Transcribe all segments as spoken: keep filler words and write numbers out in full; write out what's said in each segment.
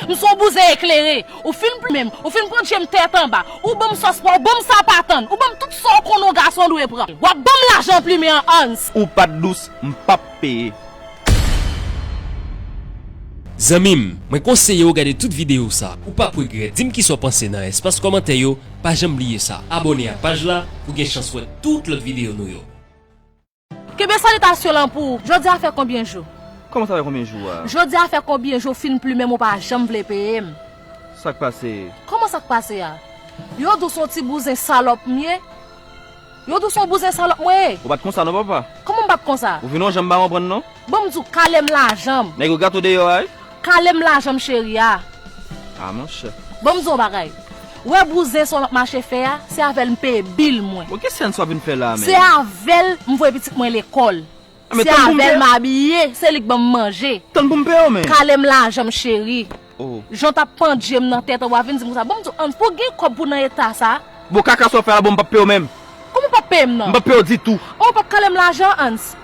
M se yon bouzen eklere. Ou fin plimen m, ou fin pran je m tèt anba. Ou ban m sòs pwa, ou ban m sa pa tann. Ou ban m tout sa w konnen yon gason dwe pran. W ap ban m lajan plimen an, Hans. Ou pa t dous, m p ap peye. Zanmi m, mwen konseye w gade tout videyo sa. Ou p ap regrèt. Di m kisa w panse nan espas kòmantè yo. Pa janm bliye sa. Abòne ak paj la pou w gen chans wè tout lòt videyo nou yo. Kenbe salitasyon lan pou ou. Jodi a fè konbyen jou? Kòman sa fè konbyen jou a? Jodi a fè konbyen jou w fin plimen m, ou pa janm vle peye m? Sa k pase? Kòman sa k pase a? Yo di w se yon ti bouzen salòp m ye? Yo di w se yon bouzen salòp mwen ye? Ou pa t konsa non, papa. Kòman m pa t konsa? Ou vin yon jan m pa konprann non. Ban m di w, kale m lajan m. Nèg yo gate w deyò a wi. Kale m lajan m, cheri a. A monchè. Ban m di w yon bagay. Ou wè bouzen sa w ap mache fè a, se avè l m peye bil mwen. Bon, ki sèns w ap vin fè la menm? Se avè l m voye pitit mwen lekòl. Se avè l m abiye, se li k ban m manje. Tann pou m peye w men. Kale m lajan m, cheri. Oh. Jan w t ap pandye m nan tèt an, w ap vin di m konsa. Ban m di w, Hans, pou w gen kòb pou w nan eta sa. Bon, kaka sa w fè a, bon, m p ap peye w menm. Kòman w p ap peye m nan? M p ap peye w ditou. Oh, w p ap kale m lajan, Hans?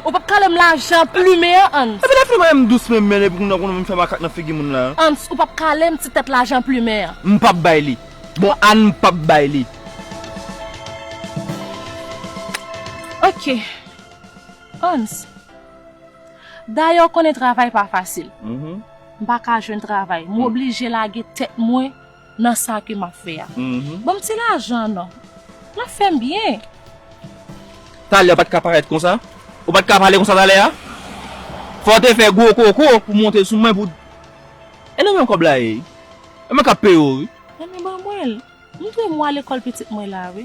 Ou p ap kale m lajan plimen an, Hans? Epi lè fini mwen m dous menm, men epi kounye a kounye a vin fè makak nan figi moun la. Hans, ou p ap kale m ti tèt lajan plimen an? M p ap bay li. Bon, Ann, m p ap bay li. Ok. Hans. Dayè, w konnen travay pa fasil. Mhm. M pa ka jwenn travay. M oblije lage tèt mwen nan sa ke m ap fè a. Mhm. Ban m ti lajan non. L ap fè m byen. Talè, w pa t ka parèt konsa? Ou pa t ka pale konsa talè a? Fò w te fè gwo koko pou w monte sou mwen pou. E nan men w kòb la ye? E mwen k ap peye w wi. Enben ban mwen l. M dwe mwa lekòl pitit mwen la wi.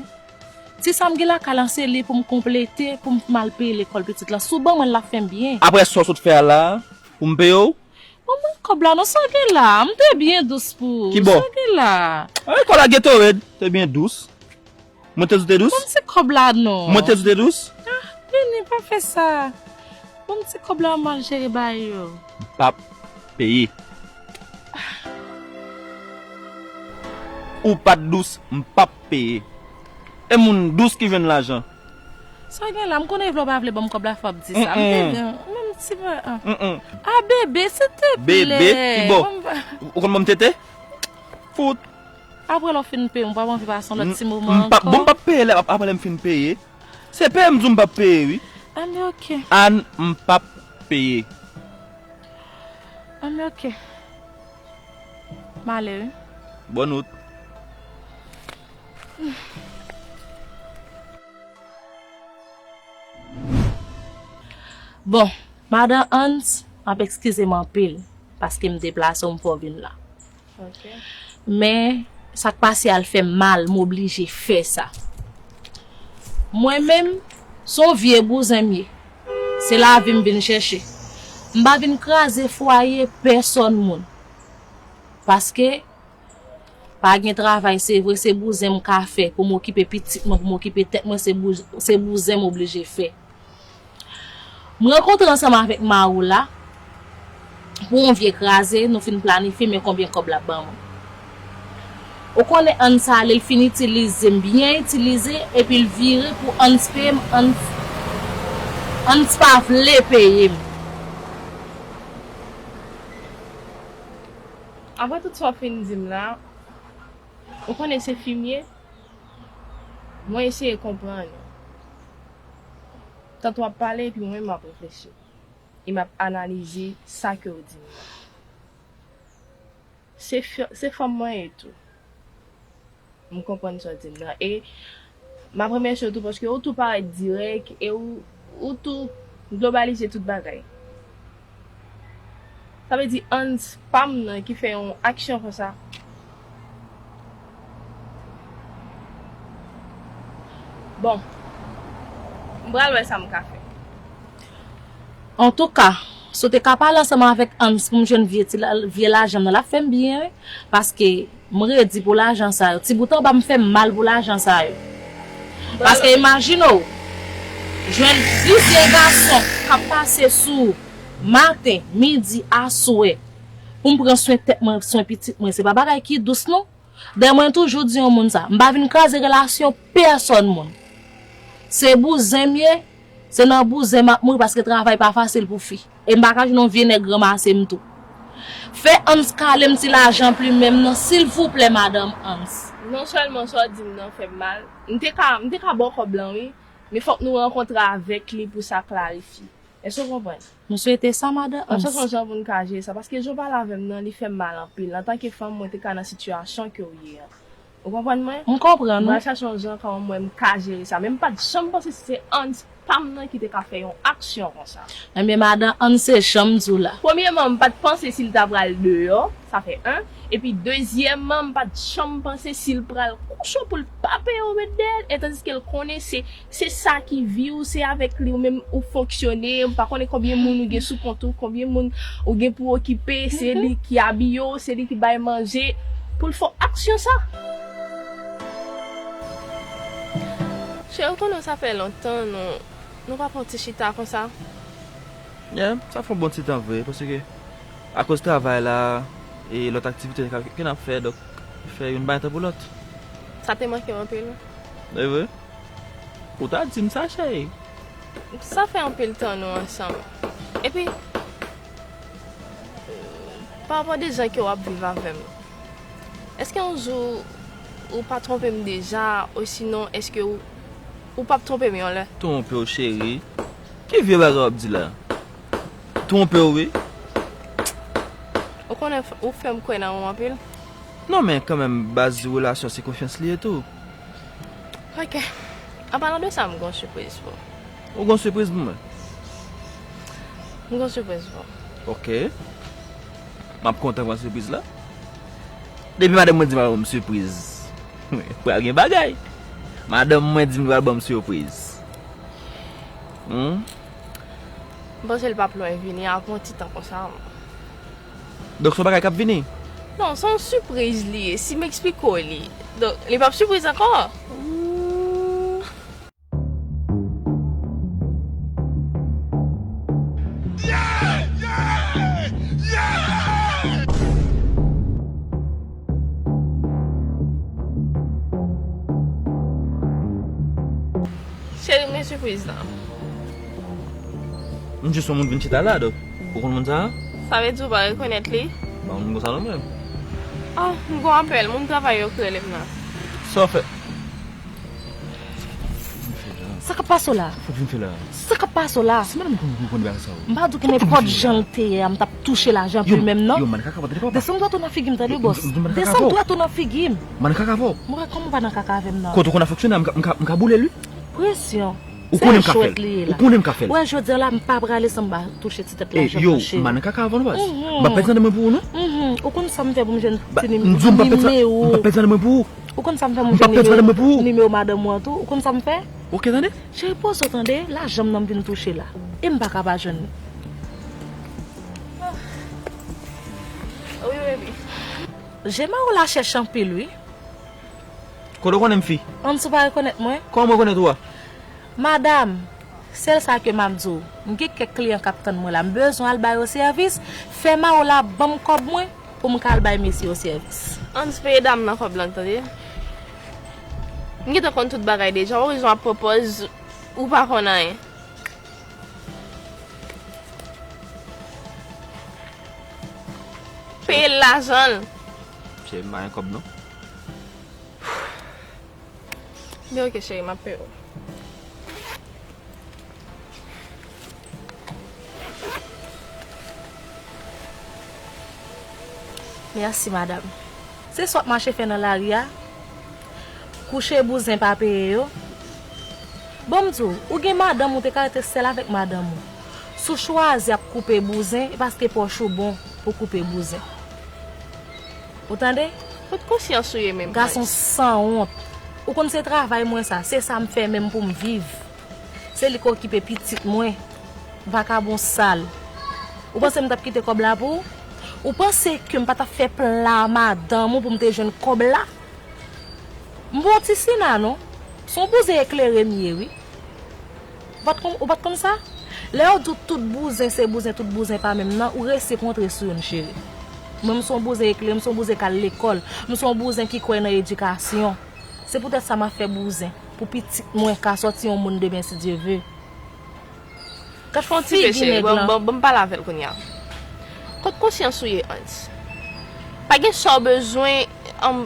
Ti sa m gen lakay lan se li pou m konplete, pou m al peye lekòl pitit lan. Si w ban mwen l, l ap fè m byen. Apre sa w sot fè a la, pou m peye w? Ban mwen kòb la non, sa w gen la? M te byen dous pou ou. Kibò? Sa w gen la? Ay, kòb la Gatorade, te byen dous. Mwen te di w te dous? Ban m ti kòb la non. Mwen te di w te dous? Ah, vini, pa fè sa. Ban m ti kòb la, m al jere bagay yo. M p ap peye. Ou pa t dous, m p ap peye. E moun dous ki jwenn lajan. Sa w gen la, m konnen vle w pa vle ban m kòb la, fò w ap di sa. M te gen, menm ti pa, ah. Mm-mm. Ah, bebe, silteplè. Bebe, kibò? Ban m pa. Ou konn ban m tete? Fout. Apre lè w fin peye, m p ap anvi pase yon lòt ti moman ankò. M p ap, bon, m p ap peye lè, ap-, apre lè m fin peye. Se peye m di w m p ap peye, wi. Anben, ok. Ann, m p ap peye. Anben, ok. M ale, wi. Bòn wout. Bon, madan Hans, m ap ekskize m anpil, paske m deplase w, m fè w vin la. Ok. Men, sa k pase a, l fè m mal, m oblije fè sa. Mwen menm, se yon vye bouzen m ye. Se lavi m vin chèche. M pa vin kraze fwaye pèsòn moun. Paske, pa gen travay, se vre, se bouzen m ka fè pou m okipe pitit mwen, pou m okipe tèt mwen, se bou-, se bouzen m oblije fè. M rankontre ansanm avèk mari w la pou yon vye kraze, nou fin planifye, men konbyen kòb l ap ban mwen. Ou konnen Hans ale, l fin itilize m, byen itilize, epi l vire pou Hans peye m, Hans, Hans pa vle peye m. Apre tout sa w fin di m la, ou konnen se fi m ye, mwen eseye konprann ou. Tanto w ap pale, epi mwen menm m ap reflechi. E m ap analize sa ke w di m nan. Se fi-, se fanm mwen ye tou. M konprann sa w di m nan. E m ap remèsye w tou paske ou tou parèt dirèk e ou, ou tou globalize tout bagay. Sa vle di Hans pa m nan ki fè yon aksyon konsa. Bon, m pral wè sa m ka fè. Antouka, si w te ka pale ansanm avèk Hans pou m jwenn vye ti la-, vye lajan m nan, l ap fè m byen, wi. Paske m redi pou lajan sa yo. Ti bout anba m fè m mal pou lajan sa yo. Paske imajine w, jwenn plizyè gason k ap pase sou ou maten, midi, aswè, pou m pran swen tèt mwen, swen pitit mwen. Se pa bagay ki dous, non. Dayè, mwen toujou di yon moun sa, m pa vin kraze relasyon pèsòn moun. Se bouzen m ye, se nan bouzen m ap mouri paske travay pa fasil pou fi. E m pa ka jwenn yon vye nèg ranmase m tou. Fè Hans kale m ti lajan pli menm nan, silvouplè, madanm Hans. Non sèlman sa w di m nan fè m mal, m te ka, m te ka ba w kòb lan, wi, men fòk nou rankontre avèk li pou sa klarifye. Èske w konprann? M swete sa, madanm Hans. Mwen chèche yon jan pou n ka jere sa, paske jan w pale avè m nan, li fè m mal anpil. Antanke fanm, mwen te ka nan sitiyasyon ke w ye an. Ou konprann mwen? M konprann, wi. Mwen al chache yon jan kòman mwen m ka jere sa. Men m pa t janm panse si se Hans pa m nan ki te ka fè yon aksyon konsa. Ebyen, madanm Hans, se jan m di w la. Premyèman, m pa t panse si l ta pral deyò, sa fè en. Epi dezyèmman, m pa t janm panse si l pral kouche w pou l pa peye w met dèyè l, e tandiske l konnen se Se sa ki vi w, se avèk li ou menm ou fonksyone, m pa konnen konbyen moun ou gen sou kont ou, konbyen moun ou gen pou okipe, se li ki abiye w, se li ki bay manje, pou l fè w aksyon sa. Cheri, ou konnen sa fè lontan nou, nou pa fè yon ti chita konsa. Yeah, sa fè yon bon ti tan vre, paske akoz travay la e lòt aktivite ke, ke n ap fè, donk, fè youn bay tan pou lòt. Sa te manke w anpil. E vre? Ou ta di m sa, cheri. Sa fè anpil tan nou ansanm. Epi, pa rapò de jan ke w ap viv avè m, èske yon jou ou pa twonpe m deja, osinon èske ou, ou p ap twonpe m yon lè? Twonpe w, cheri? Ki vye bagay w ap di la? Twonpe w, wi. Ou konnen f-, ou fè m kwè nan ou anpil. Non, men kanmenm, baz relasyon se konfyans li ye tou. Ok. An palan de sa, m gon sipriz pou ou. Ou gon sipriz pou mwen? M gon sipriz pou ou. Ok. M ap kontan pran sipriz la. Depi madanm mwen di m al ban m sipriz, pral gen bagay. Madanm mwen di m pral ban m sipriz. Hmm? M panse l p ap lwen vini, ap yon ti tan konsa. Donk, se yon bagay k ap vini? Non, se yon sipriz li ye, si m eksplike w li. Donk, li p ap sipriz ankò. Cheri, men sipriz lan. M jis wè moun vin chita la, donk. Ou konn moun sa a? Sa vle di ou pa rekonèt li? Bon, moun konsa non menm. Ah, m gon apèl, moun travay yo k rele m la. Sa w fè? Sa k ap pase w la? Sa w vin fè la? Sa k ap pase w la? Si madanm konn konn bagay sa yo. M pa di w ki nenpòt jan l te ye a, m t ap touche lajan pou li menm non. Yo, man kaka vòt, papa. Desann dwèt ou nan figi m, tande, bòs. Desann dwèt ou nan figi m. Man kaka vòt. Mwen kòman w pa nan kaka avè m nan? Kote w konn ap fonksyone, m ka, m ka, m ka boule l, wi. Presyon. Ou konnen m ka fè l. Ou konnen m ka fè l. Wè, jodi a la, m pa prale san m pa touche ti tèt lajan nan cheri. Man kaka avè w, baz. M pa pèdi nan men pou ou, non. Ou konn sa m fè pou m jwenn ti nimewo. M di w m pa pèdi nan men pou ou. Ou konn sa m fè, m jwenn nimewo, nimewo madanm ou an tou. Ou konn sa m fè? Ok, tande. Cheri, poze w tande, lajan m nan m vin touche la. E m pa ka pa jwenn li. Wi, baby. Je Mawola chèch anpil, wi. Kote w konnen m, fi? Ann, si w pa rekonèt mwen. Kòman mwen rekonèt ou a? Madanm, sèl sa ke m ap di w, m gen kèk kliyan k ap tann mwen la, m bezwen al ba yo sèvis, fè Mawola ban m kòb mwen pou m ka al bay mesye yo sèvis. Ann peye dam nan kòb lan, tande. M gentan konn tout bagay deja, ou bezwen ap pran pòz ou pa konn anyen. Peye l lajan l. Cheri, m pa gen kòb non. Men ok, cheri, m ap peye w. Mèsi, madanm. Se sa w ap mache fè nan lari a? Kouche bouzen pa peye yo? Bon, m di w, ou gen madanm ou, te ka rete sèl avèk madanm ou. Si w chwazi ap koupe bouzen, e paske pòch ou bon pou koupe bouzen. Ou tande? Kot konsyans ou ye menm, gason sanwont. Ou konn se travay mwen sa, se sa m fè menm pou m viv. Se li k okipe pitit mwen. Vakabon sal. Ou panse m t ap kite kòb la pou ou? Ou panse ke m pa t ap fè plan a madanm ou pou m te jwenn kòb la? M pa yon ti sina non. Se yon bouzen eklere m ye, wi. Ou pa t konn, ou pa t konn sa? Lè yo di w tout bouzen se bouzen, tout bouzen pa menm nan, ou resi kontre sou youn, cheri. Mwen, m se yon bouzen eklere, m se yon bouzen k al lekòl, m se yon bouzen ki kwè nan edikasyon. Se poutèt sa m ap fè bouzen, pou pitit mwen ka sòti yon moun demen, si Dye ve. Gad figi nèg lan. Bon, bon, bon, m pale avè l kounye a. Kot konsyans ou ye, Hans? Pa gen sa w bezwen an,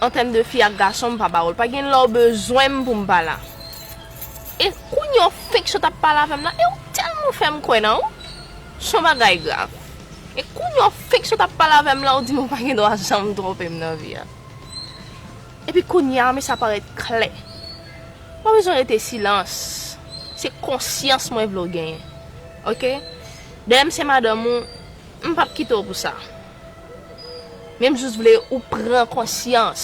an tèm de fi ak gason, m pa ba ou l. Pa gen lè w bezwen m pou m pa la. E kounye a w fenk sot ap pale avè m la, e w tèlman fè m kwè nan ou. Se yon bagay grav. E kounye a w fenk sot ap pale avè m la, ou di m ou pa gen dwa janm twonpe m nan vi a. Epi kounye a, men sa parèt klè. Ou pa bezwen rete silans. Se konsyans mwen vle w genyen. Oke? Dayè m se madanm ou, m p ap kite w pou sa. Men m jis vle ou pran konsyans.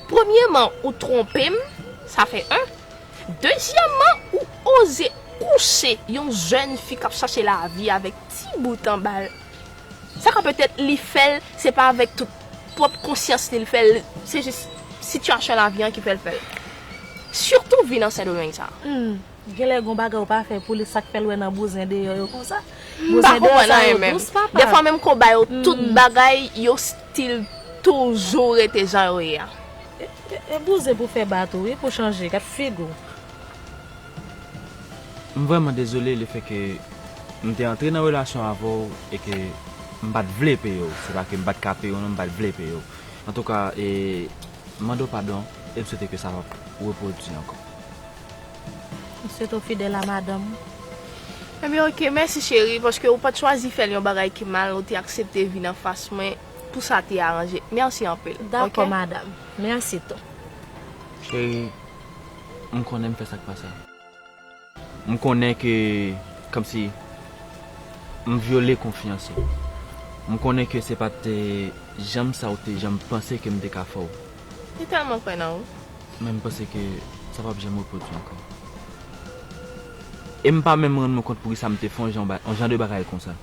Premyèman, ou twonpe m, sa fè en. Dezyèmman, ou oze kouche yon jèn fi k ap chache lavi avèk ti bout anba l. Sa ka petèt li fè l, se pa avèk tout pwòp konsyans li l fè l, se jis sitiyasyon lavi an ki fè l fè l. Sitou vi nan Sendomeng sa. Hmm. Genlè gon bagay ou pa fè pou li, sa k fè l wè nan bouzen deyò yo konsa. M pa konprann anyen menm. Dous papa. Dèfwa menm kou ba yo tout bagay, yo still toujou rete jan yo ye a. E, e, e bouzen pou fè ba tou, wi, pou chanje, gad figi w. M vrèman dezole lefètke m te antre nan relasyon avè w e ke m pa t vle peye w. Se pa ke m pa t ka peye w, non, m pa t vle peye w. Antouka, e, m mande w padon e m swete ke sa p ap repwodui ankò. M swete w fidèl a madanm ou. Ebyen, oke, mèsi, cheri, paske ou pa t chwazi fè l yon bagay ki mal, ou te aksepte vin anfas mwen pou sa te aranje. Mèsi anpil. Dakò, oke? Madanm. Mèsi tou. Cheri, m konnen m fè sa k pa sa. M konnen ke, kòmsi, m vyole konfyans ou. M konnen ke se pa t, e, janm sa ou te janm panse ke m te ka fè w. Li tèlman kwè nan ou. Men m panse ke sa p ap janm repwodui ankò. E m pa menm rann mwen kont poukisa m te fè yon jan ba-, yon jan de bagay konsa.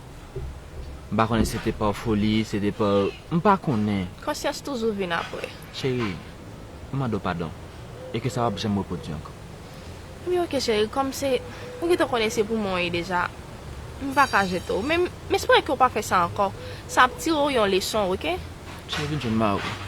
M pa konnen si se te pa foli, si se te pa, m pa konnen. Konsyans toujou vin apre. Cheri, m mande w padon. E ke sa p ap janm repwodui ankò. Wi, oke, cheri, kòm se, ou gentan konnen se pou mwen w ye deja, m pa ka jete w. Men m, m espere ke w pa fè sa ankò. Sa ap tire w yon leson, oke? Cheri, vin jwenn mari w.